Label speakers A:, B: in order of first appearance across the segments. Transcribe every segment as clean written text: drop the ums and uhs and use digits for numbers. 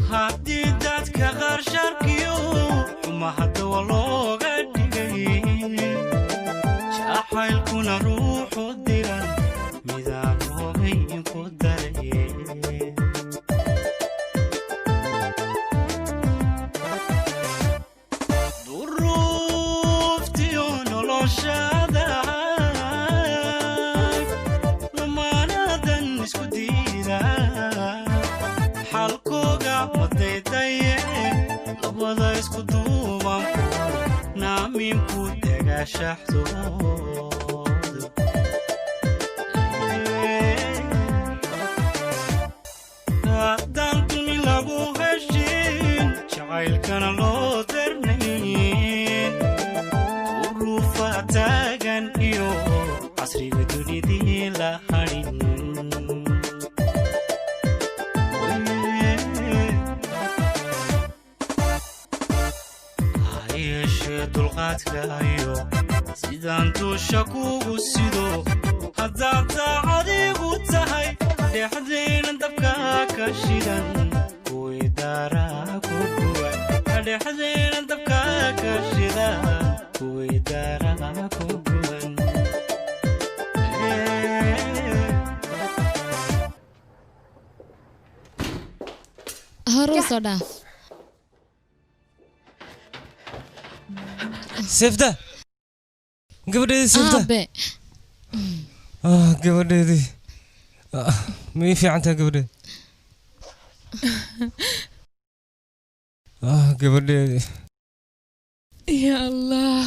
A: Haddii dadka qaar sharkiyo xumaha dawa looga dhigay, jacaylkuna ruuxu diran midaan hoogayn ku daray. Duruuftiyo noloshada lamaanadan isku diida, xalkooga madaydaye labada isku duubanku naaminku dagaashaxdooda. Haddaan duni lagu heshin, jacaylkana loo darnayn, duruufa taagan iyo casriga dunidii la hadhin. Ha yeeshee dulqaadka iyo sidaan duusha kugu sido, haddaad daacadigu tahay, dhexdayna dabka ka shidan kuwii daaraa ku guban, dhexdayna dabka ka shidan kuwii daaraa ku guban.
B: Hore u soo dhaaf.
C: Seefta, gabadheedii Seefta.
B: Aabe.
C: Ah, gabadheedii. Ah, ma ii fiican tahay gabadheedi? Ah, gabadheedii.
D: Ya Allah.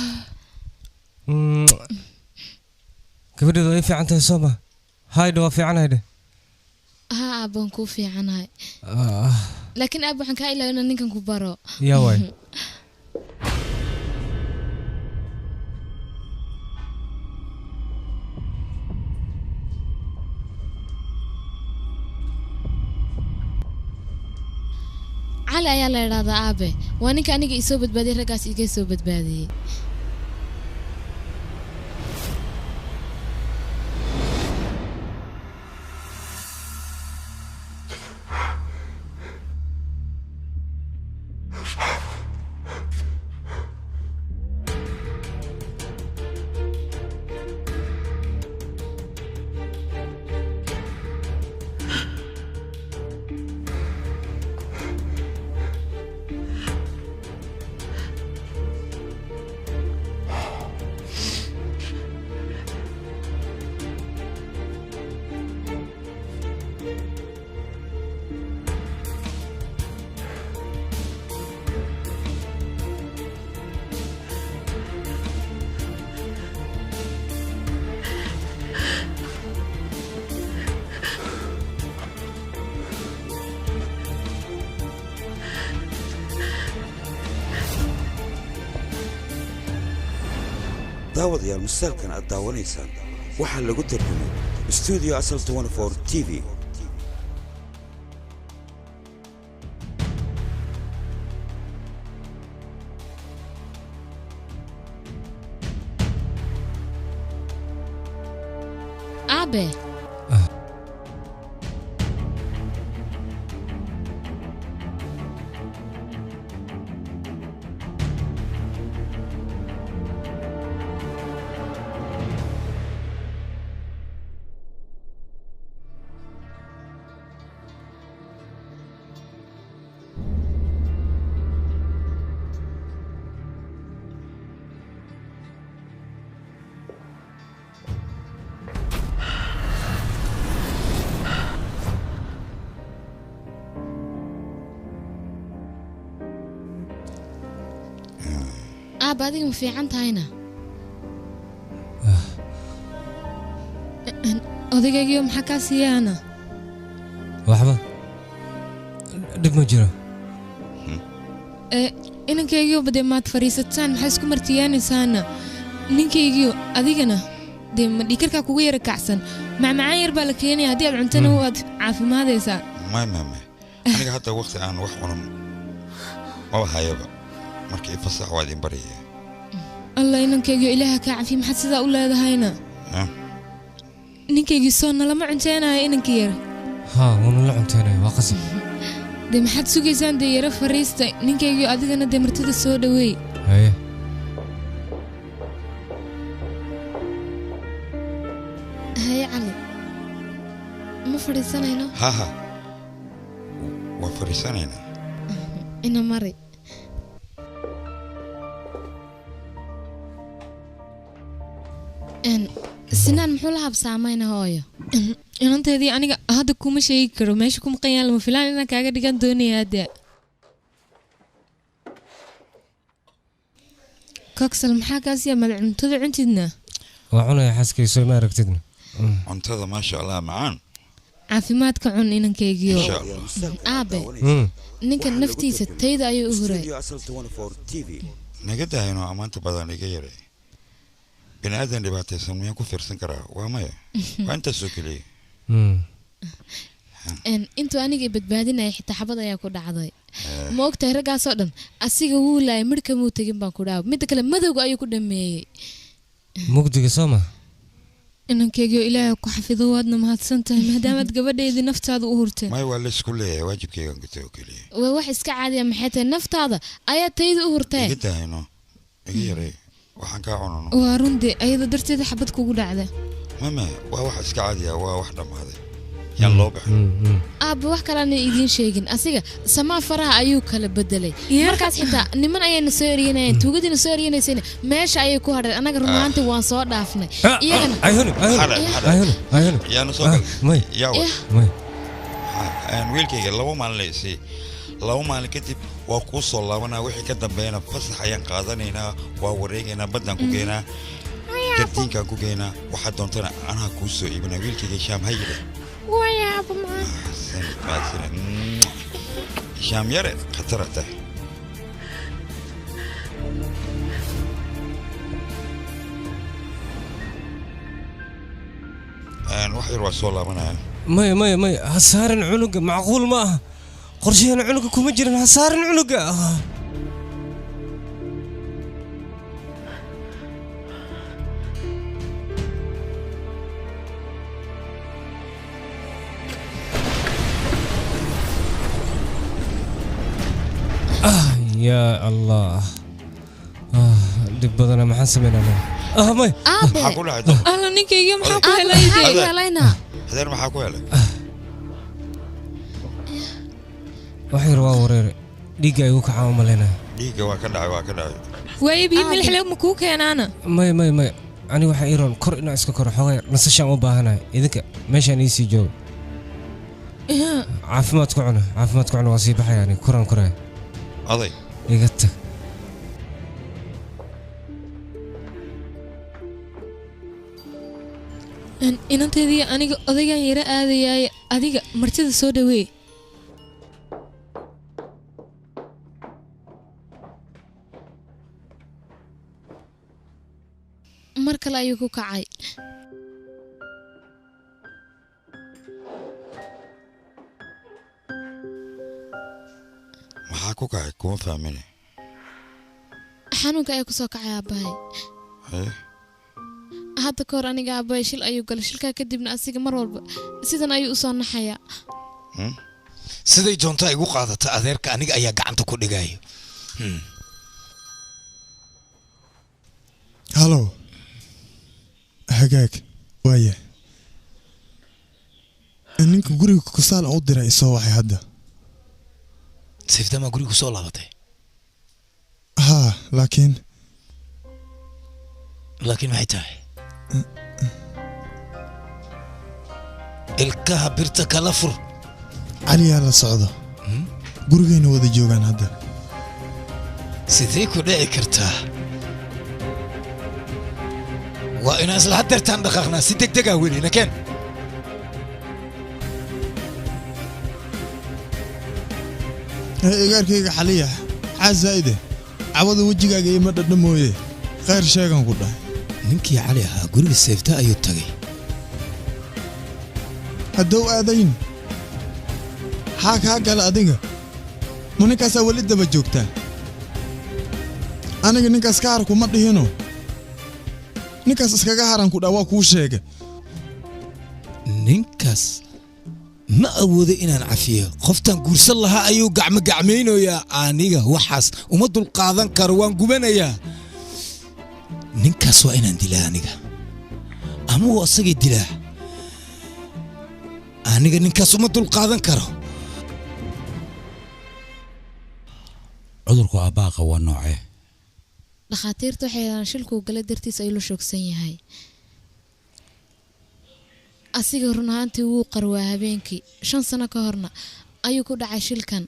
C: Gabadheedu waa ii fiican tahay soo ma? Haydhe, waa fiican haydhe.
B: Haa aabbe, waan kuu fiicanahay.
C: Ah.
B: Laakiin aab, waxaan kaa ilaawi inaan ninkan ku baro.
C: Yaa waay?
B: Cali ayaa la idhaahdaa aabe, waa ninka aniga isoo badbaadiyey, raggaas iga soo badbaadiyey.
E: Daawadayaal, musalkan aad daawanaysaan waxaa lagu tarjumay stuudio Asal 24 TV.
B: Aabe. Aabbe, adiga ma fiican tahayna?
D: Odaygagiyo, maxaa kaa siiyaana?
C: Waxba dhib ma jiro.
D: Ee inankaygiyo, dee maad fadhiisataan? Maxaa isku martiyaanaysaana? Ninkaygiyo, adigana dee ma dhiikarkaa kugu yara kacsan? Macmacaan yar baa la keenaya, haddii aad cuntana waad caafimaadaysaa.
F: May may may, aniga hadda waqti aan wax cuno maba hayaba, marka i fasax, waa idin baryaya.
D: Allah, inankaygiyo, ilaaha kaa cafiya. Maxaad sidaa u leedahayna?
F: Ah.
D: Ninkaygii soo nalama cunteenayo inanka yar.
C: Haa, wuuna la cunteynaya, waa qasab.
D: Dee maxaad sugaysaan? Dee yaro fariista ninkaygii, adigana dee martida soo dhaweey.
C: Haye.
B: Haye Cali, ma fadhiisanayno?
F: Ha ha, waa fadhiisanaynaa.
B: Ina mari. Sinaan muxuu la habsaamayna, hooyo?
D: Inanteedii, aniga hadda kuma sheegi karo meesha ku maqan yahay. Lama filaan inaan kaaga dhigan doonayaa. Dee Koksal, maxaa kaas yaa mad cuntada cuntidna?
C: Waa cunaya xaaskayso, ma aragtidna.
F: Cuntada maasha Allah, macaan.
D: Caafimaadka cun, inankaygiyo.
F: Insha Allah.
B: Aabe, ninkan naftiisa tayda ayuu u huray.
F: Naga daayno ammaanta badan, iga yaray. Bini aadan dhibaataysan miyaan ku fiirsan karaa? Waa maya, waa intaasoo keliya.
B: Intuu aniga i badbaadinaya xitaa xabad ayaa ku dhacday, ma ogtahay? Raggaasoo dhan asiga wuu laayay, midhka muu tegin baan ku dhaaba. Midda kale, madowga ayuu ku dhameeyey.
C: Mugdiga soo ma?
D: Inankaygiyo, Ilaahay ku xafido, waadna mahadsan tahay maadaamaad gabadheedii naftaada u hurtay.
F: Maya, waa laysku leeyahay, waajibkaygaan gutay oo keliya.
B: Waa wax iska caadiya. Maxay tahay? Naftaada ayaa tayda u hurtee.
F: Iga daayno, iga yaray, waxaan kaa cunano.
D: Waa runde, ayada darteeda xabad kugu dhacda.
F: Mama, waa wax iska caadiya, waa wax dhammaaday, yaan loo bixin.
B: Aabba, wax kaleana idiin sheegin, asiga samaa faraha ayuu kala bedelay. Markaas xitaa niman ayayna soo eryanayeen, tuugadiina soo eryanaysayna meesha ayay ku hadheen. Annaga run ahaantii waan soo dhaafnay iyagana.
C: Ayhuni, ayhuni, ayhuni, ayhuni.
F: Yaanu soo gal.
C: May.
F: Yaa wa.
C: May.
F: Wiilkayga 2 maalin la isii, 2 maalin kadib waa kuu soo laabanaa. Wixii ka dambeeyana fasax ayaan qaadanaynaa, waa wareegaynaa, baddaan ku geynaa, jardiinkaan ku geynaa, waxaa doontana anaa kuu soo iibinaa. Wiilkayga Shaam hayile. Mahadsanid, mahadsanid Shaam yare, khatara tahay. Wax yar waa soo laabanaya.
C: Maya, maya, maya, ha saarin cunuga, macquul ma aha. Qorshaheena cunuga kuma jiran, ha saarin cunuga. Ah, yaa Allah, ah, dhib badana, maxaan sameynaa? Ah, may.
B: Aabe.
F: Maxaa ku dhacay, doq?
D: Alla, ninkaygiyo, maxaa ku
B: Aabe,
D: helay?
B: maxaa ku
D: Dee
B: helaynaa?
F: Adeer, maxaa ku helay?
C: Wax yar waa wareere, dhiigga igu kacaa u malaynaya.
F: Dhiigga waa ka dhacay, waa ka dhacay.
D: Waaye, biyo milix leh ma kuu keenaana?
C: Maya, maya, maya, ani waxaa ii roon kor inaan iska koro, xoogaa yar nasashaan u baahanahay. Idinka meeshaan iisii jooga, caafimaad ku cuna, caafimaad ku cuna. Waa sii baxaya ani, koraan koraya.
F: Oday.
C: Iga tag.
D: Inanteedii, aniga odaygan yara aadayaay, adiga martida soo dhaweey.
B: Mar kale ayuu ku kacay.
F: Maxaa ku kacay? Kuma fahmine.
B: Xanuunka ayaa kusoo kacay aabbahay.
F: Haye.
B: Hadda ka hor aniga aabbahay shil ayuu galay. Shilkaa kadibna asiga mar walba sidan ayuu usoo naxayaa.
G: Siday doontaa igu qaadata, adeerka aniga ayaa gacanta ku dhigayo.
H: Halo, hagaag waaya. Ninka guriga kusaal u diray isoo waxay hadda.
G: Sifdamaa guriga kusoo laabatay?
H: Haa, laakiin
G: Laakiin maxay tahay? Ilkaha birta kala fur.
H: Caliyaa la socdo, gurigayna wada joogaan hadda.
G: Sidee ku dhici kartaa? Waa inaan isla hadeertaan dhaqaaqnaa, si deg deg ah weli nakeen.
H: Igaarkayga xaliya, xaa zaa'ide cawada wejigaaga ima dhadhamooye, khayr sheegan ku dhahay.
G: Ninkii Cali ahaa guriga Seefta ayuu tagay.
H: Haddou aadayn, xaa kaa gala adiga? Ma ninkaasaa weli daba joogtaa? Aniga ninkaas ka har kuma dhihino, ninkaas iskaga haran ku dha, waa kuu sheega.
G: Ninkaas ma awoodo inaan cafiyo. Qoftaan guursan lahaa ayuu gacmo gacmaynayaa. Aniga waxaas uma dulqaadan karo, waan gubanayaa. Ninkaas waa inaan dilaa aniga, ama uu asagay dilaa. Aniga ninkaas uma dulqaadan karo.
F: Cudurku aabbaaqa waa noocee?
B: Dhakhaatiirta waxay yidhahdaan shilkuu gala dartiis ayuu la shoogsan yahay. Asiga run ahaantii wuu qarwaa habeenkii. 5 sano ka horna ayuu ku dhacay shilkan.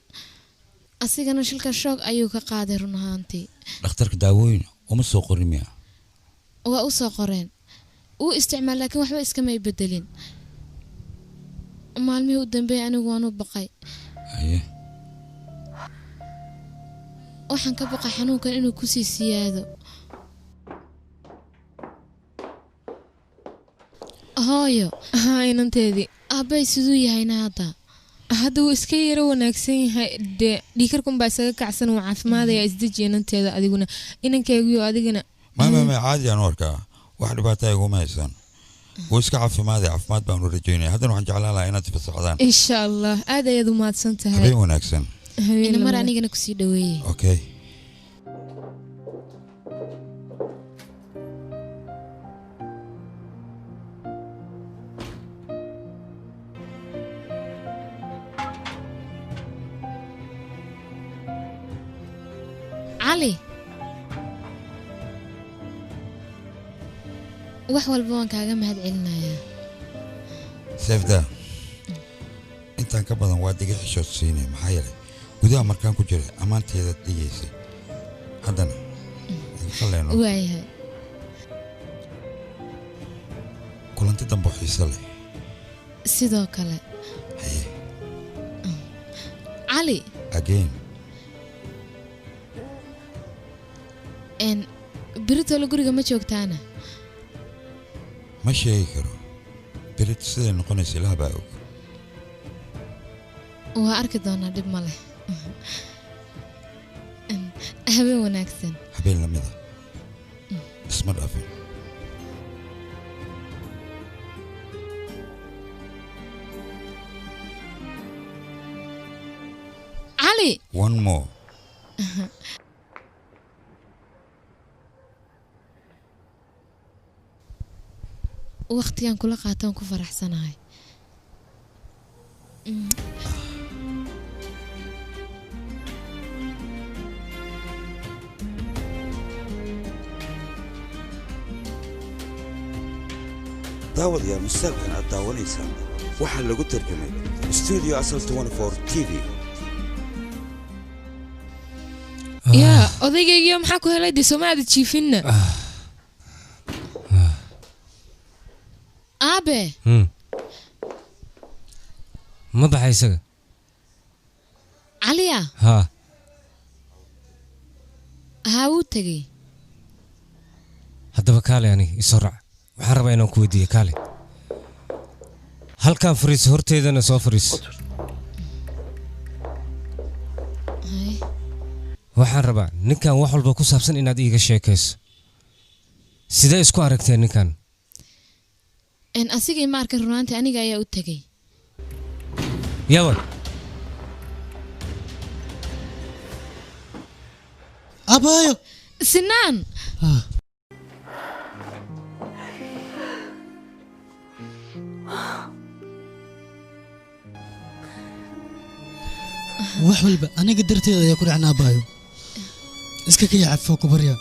B: Asigana shilka shoog ayuu ka qaaday run ahaantii.
F: Dhakhtarka daawooyin uma soo qorin miya?
B: Waa u soo qoreen, wuu isticmaal, laakiin waxba iskamay bedelin. Maalmihii u dambeeyay anigu waan u baqay.
F: Haye.
B: Waxaan ka baqay xanuunkan inuu kusii siyaado. Hooyo.
D: Haa, inanteedii.
B: Aabbay siduu yahayna hadda?
D: Hadda wuu iska yaro wanaagsan yahay. Dee dhiikarkunbaa isaga kacsan, wuu caafimaadaya. Isdeji inanteeda, adiguna inankeygiyo adigana.
F: Ma caadi aan u arkaa, wax dhibaataa iguma haysan. Wuu iska caafimaaday, caafimaad baan u rajaynaya. Haddana waxaan jeclaan lahaa inaad fasaxdaan.
D: Insha Allah, aad ayaad u mahadsan tahay.
F: Habeen wanaagsan.
D: Habeen
B: Ina mar
D: wanaagsan.
B: Anigana kusii dhaweeyey.
F: Okay.
B: Cali, wax walba waan kaaga mahad celinayaa.
F: Seefda, intaan ka badan waa diga xishood siinay, maxaa yeelay gudaha markaan ku jiray ammaanteeda dhigaysay. Haddana iga qalleeno.
B: Waayahay.
F: Kulanti dambe oo xiiso leh.
B: Sidoo kale.
F: Haye.
B: Cali.
F: Again.
B: N beritole guriga ma joogtaana?
F: Ma sheegi karo berit siday noqonaysa, ilaah baa og.
B: Waa arki doonaa, dhib ma leh. Habeen wanaagsan.
F: Habeen lamida, isma dhaafin.
B: Cali.
F: One more.
B: Waqtigan kula qaataan ku faraxsanahay.
E: Daawadayaal, mustaqbalkan aad daawanaysaan waxaa lagu tarjumay Studio Asal 24 TV.
D: Yaa odaygaygii, maxaa ku helay? Dee sooma aada jiifinna.
B: Aabe.
C: Ma baxay isaga?
B: Caliya?
C: Haa.
B: Haa, wuu tegey.
C: Haddaba kaale, aniga isoo raac. Waxaan rabaa inaan ku weydiiyo. Kaale, halkaan fariiso, horteedana soo fariiso.
B: Hay.
C: Waxaan rabaa ninkan wax walba ku saabsan inaad iiga sheekayso. Sidee isku aragteen ninkan?
B: En asigay ma arkin runaantii, aniga ayaa u tegey.
C: Yawa?
I: Abaayo.
B: Sinaan.
I: Wax walba aniga darteeda ayaa ku dhacna, abaayo. Iska kaya cafo, ku barya.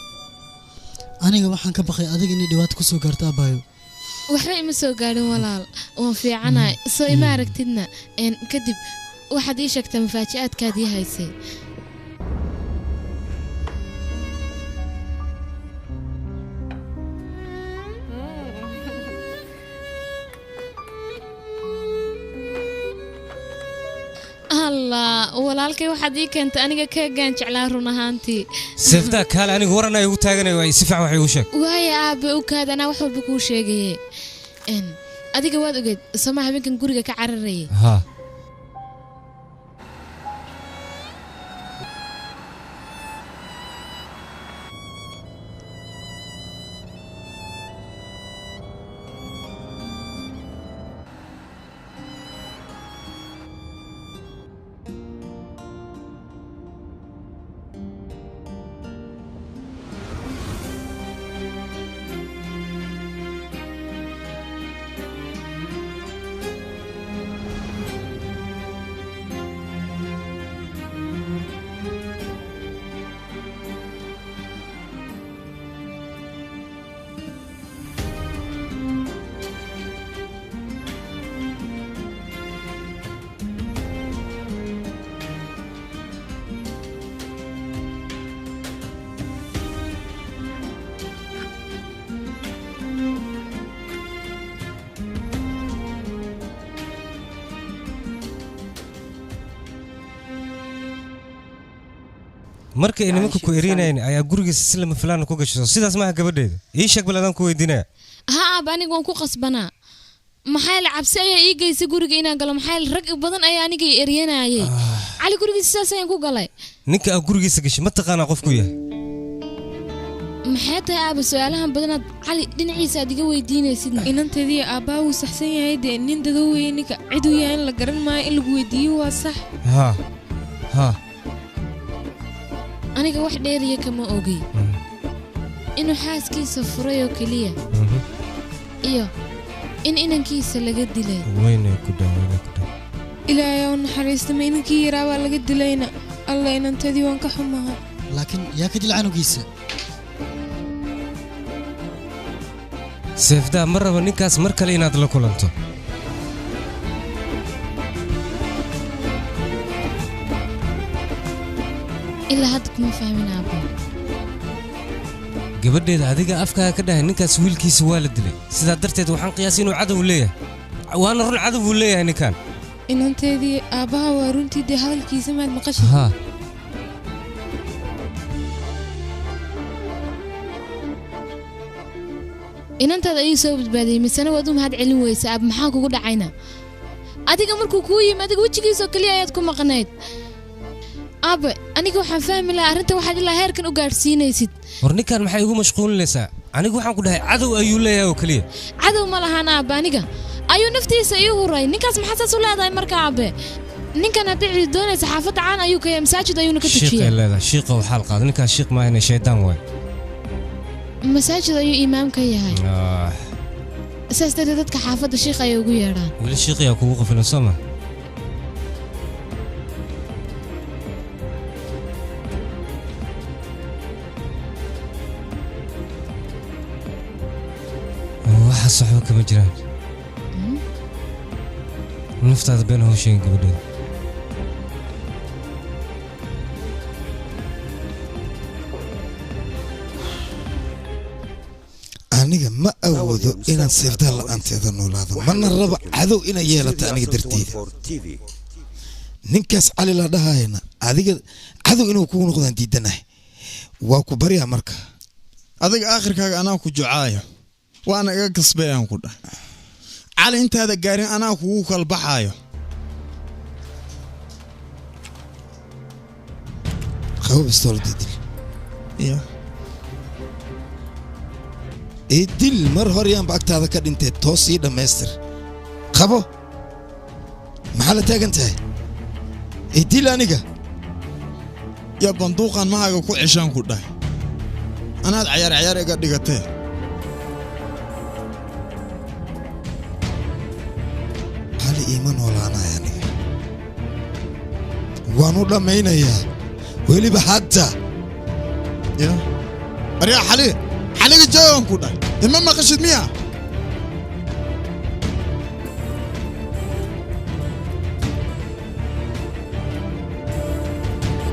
I: Aniga waxaan ka baqay adiga inay dhibaato ku soo gaarto, abaayo.
B: Waxba ima soo gaadhin walaal, waan fiicanahay, soo ima aragtidna. En kadib waxaad ii sheegtaa mafaaji'aadkaad ii haysay. Allah, walaalkay, waxaad ii keentay aniga keegaan jeclaa run ahaantii.
C: Seeftaa, kaale, anigu waran ay ugu taaganay waay. Si fiican wax iigu sheeg.
B: Waaya aabe, u kaad, anaa wax walba kuu sheegaye. Adiga waad ogeed somaa habeenkan guriga ka cararayay?
C: Haa. Marka ay nimanku ku erinayn ayaa gurigiisa si lama filaan ku gasho. Sidaas maaha gabadheeda. Ii sheeg bal adaan ku weydiinaya.
B: Ha aab, aniga waan ku qasbanaa. Maxaa la cabsi ayaa ii geysay guriga inaan galo? Maxaa rag badan ayaa aniga i eryanayay. Cali gurigiisa sidaas ayaan ku galay.
C: Ninka aad gurigiisa gashay ma taqaanaa qofku yahay?
B: Maxay tahay aaba su'aalahan badanaad Cali dhinaciisa aad iga weydiinaysidna?
D: Inanteedii aabbaa wuu saxsan yahay, dee nin dadoo weeye ninka ciduu yahay in la garan maayo, in lagu weydiiyo waa sax.
C: Ha ha,
B: aniga wax dheeriya kama ogey inuu xaaskiisa furay oo keliya iyo in inankiisa laga dilay.
C: Weynay ku dhaa, weynay ku dhaa.
D: Ilaahay oo naxariista, ma inankii yaraa baa laga dilayna? Alla, inanteedii waan ka xumahay.
I: Laakiin yaa ka dila canugiisa?
C: Seefdaa, ma rabo ninkaas mar kale inaad la kulanto.
B: Ilaa hadda kuma fahmin aabbo.
C: Gabadheeda, adiga afkaaga ka dhahay ninkaas wiilkiisa waa la dilay. Sidaa darteed waxaan qiyaasay inuu cadow leeyahay, waana run, cadow buu leeyahay ninkan.
D: Inanteedii aabbaha waa runtii, dee hadalkiisa maad maqashay?
C: Ha.
B: Inantaada ayuu soo badbaadiyey, misena waad u mahad celin weysa. Aab, maxaa kugu dhacayna? Adiga markuu kuu yimi adiga wejigiisoo keliya ayaad ku maqnayd. Aabe, aniga waxaan fahmi lahaa arrinta waxaad ilaa heerkan u gaadhsiinaysid.
C: War ninkan maxay igu mashquulinaysaa? Anigu waxaan ku dhahay cadow ayuu leeyahay oo keliya.
B: Cadow ma lahaan aabe, aniga ayuu naftiisa ii huray ninkaas. Maxaa saas u leedahay marka aabe? Ninkan haddii cidi doonaysa xaafadda caan ayuu ka yahay, masaajid ayuuna ka
C: shiiqay
B: tujiyay.
C: Leedahay shiiqa waxaa la qaada ninkaas, shiiq maahane shaydaan waay.
B: Masaajid ayuu imaam ka yahay, sidaas darteed dadka xaafadda shiikh ayay ugu yeedhaan.
C: Weli shiiqiyaa kugu qafilan soo ma? Waxaas waxba kama jiraan. Naftaada been ha u sheegin gabadheeda.
G: Aniga ma awoodo inaan seefdaa la'aanteeda noolaado, mana rabo cadow inay yeelato aniga darteeda. Ninkaas Cali la dhahayana adiga cadow inuu kugu noqdaan diidanahay. Waa ku baryaa marka.
H: Adiga aakhirkaaga anaa ku jucaayo, waana iga kasbayaan ku dhah. Cali intaada gaarin anaa kugu kalbaxaayo.
G: Qabo bistoolada, dil.
H: Ya.
G: Ee dil, mar hor yaanba agtaada ka dhintay. Toos ii dhammaystir. Qabo, maxaa la taagan tahay? Ee dil aniga.
H: Ya, banduuqan mahaaga ku ceshaan ku dhahay. Anaad cayaar cayaar iga dhigatee.
G: Cali iima noolaanaya aniga, waan u dhammaynayaa weliba hadda.
H: Ya, aryaa xali, xaliga joogan ku dhahay, ima maqashid miya?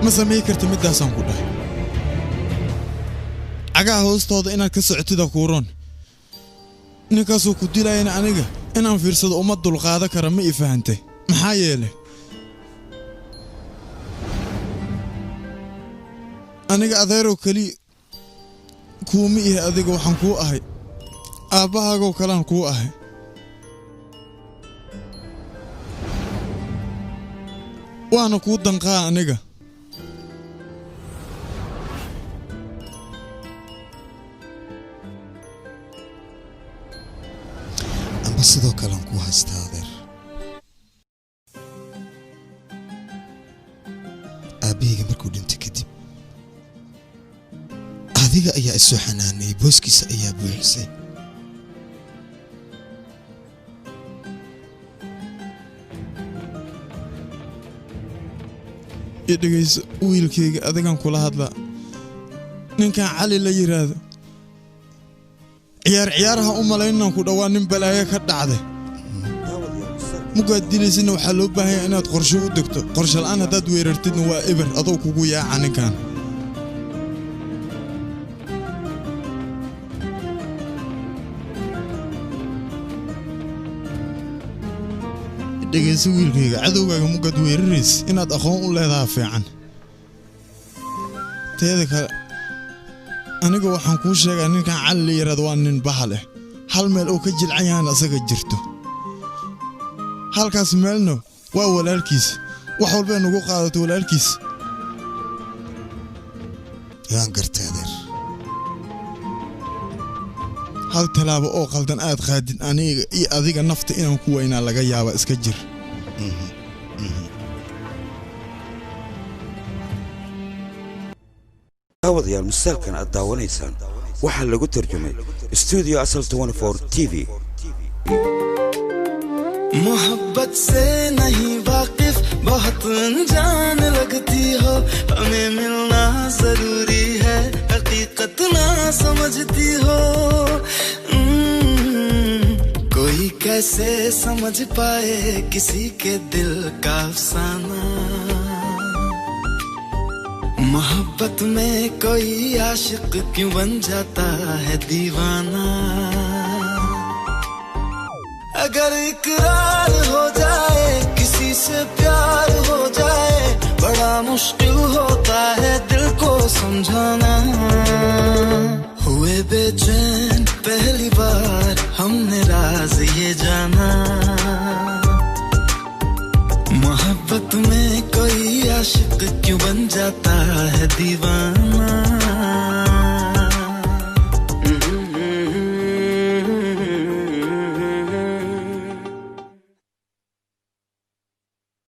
H: Ma samay karta middaasaan ku dhahay. Cagaha hoostooda inaad ka socotida kuuroon. Ninkaasuu ku dilayana aniga inaan fiirsado uma dulqaado kara, ma ii fahantay? Maxaa yeelay aniga adeeroo keliya kuuma ihi, adiga waxaan kuu ahay aabbahaagoo kalean kuu ahay. Waana kuu danqaa aniga.
G: Amba sidoo kalean kuu haystaa adeer. Aabbahayga markuu dhintay kadib adiga ayaa isoo xanaanayay, booskiisa ayaa buuxisay.
H: I dhegayso wiilkayga, adigan kula hadlaa. Ninkan Cali la yidhaahdo ciyaar ciyaaraha u malaynaan ku dhowaa, nin balaayo ka dhacday. Mugaad dilaysina waxaa loo baahan yahay inaad qorshe u degto. Qorshe la'aan haddaad weerartidna waa eber, adoo kugu yaaca ninkan. Dhegayso wiilkayga, cadowgaaga mugaad weerarays inaad aqoon u leedaha fiican. Teeda kale aniga waxaan kuu sheegaa ninkan Cali la yidhaahdo waa nin bahal eh, hal meel uu ka jilcan yahana asaga jirto, halkaas meelna waa walaalkiis. Wax walbay nagu qaadato walaalkiis.
G: Waan gartay, adeer.
H: Hal tallaabo oo qaldan aad qaadid, aniga iyo adiga nafta inaan ku weynaa laga yaaba. Iska jir.
E: Daawadayaal, musalkan aad daawanaysaan waxaa lagu tarjumay studio Asal 24 TV.
A: मोहब्बत से नहीं वाकिफ, बहुत अनजान लगती हो। हमें मिलना जरूरी है, हकीकत ना समझती हो। कोई कैसे समझ पाए किसी के दिल का अफसाना? मोहब्बत में कोई आशिक क्यों बन जाता है दीवाना? अगर इकरार हो जाए, किसी से प्यार हो जाए, बड़ा मुश्किल होता है दिल को समझाना। हुए बेचैन पहली बार हमने राज ये जाना। मोहब्बत में कोई आशिक क्यों बन जाता है दीवाना?